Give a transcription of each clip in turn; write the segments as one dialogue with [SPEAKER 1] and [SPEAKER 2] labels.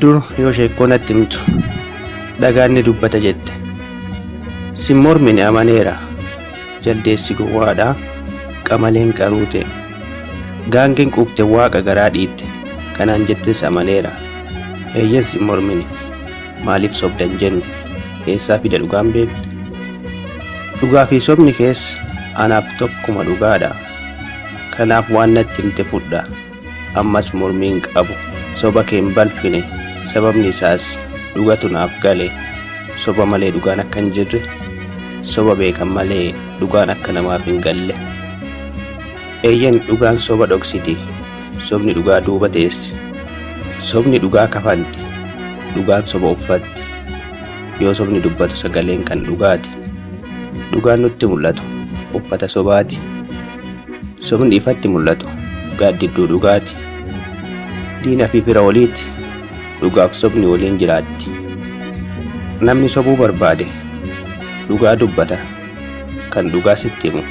[SPEAKER 1] Dur yoo sheekkoo natti himtu dhagaan ni dubbata jette. Sin mormine amaneera. Jaldeessi gowwaadha, qamaleen qaruute. Gaangeen quufte waaqa garaa dhiitte kanaan jettes amaneera. Eeyyen sin mormine. Maaliif sobda hin jenne. Eessaa fida dhugaan beekne. Dhugaa fi sobni kees anaaf tokkuma dhugaadha. Kanaaf waan natti himte fudha. Ammas mormii hin qabu. Soba kee hin balfine. Sababni isaas dhugatu naaf gale. Soba malee dhugaan akka hin jirre. Soba beekan malee dhugaan akka namaaf hin galle. Eeyyen dhugaan soba dhoksiti. Sobni dhugaa duuba teessi. Sobni dhugaa kafanti. Dhugaan soba uffatti. Yoo sobni dubbatu sagaleen kan dhugaati. Dhugaan nutti mul'atu uffata sobaati. Sobni ifatti mul'atu gaaddidduu dhugaati. Diina fi fira waliiti. Dhugaaf sobni waliin jiraatti. Namni sobuu barbaade dhugaa dubbata. Kan dhugaa sitti himu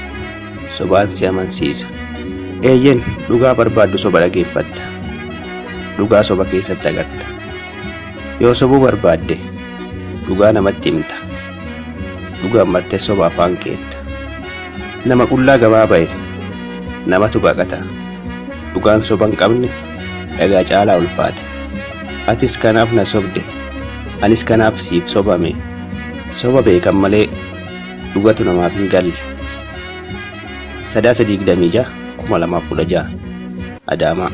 [SPEAKER 1] sobaan si amansiisa. Eeyyen dhugaa barbaaddu soba dhageeffatta. Dhugaa soba keessatti agarta. Yoo sobuu barbaadde dhugaa namatti himta. Dhugaan martee soba afaan keetta. Nama qullaa gabaa ba'e namatu baqata. Dhugaan soba hin qabne dhagaa caalaa ulfaata. Atis kanaaf na sobde. Anis kanaaf siif sobame. Soba beekan malee dhugatu namaaf hin galle. Sadaasa 26, 2016 Adaamaa.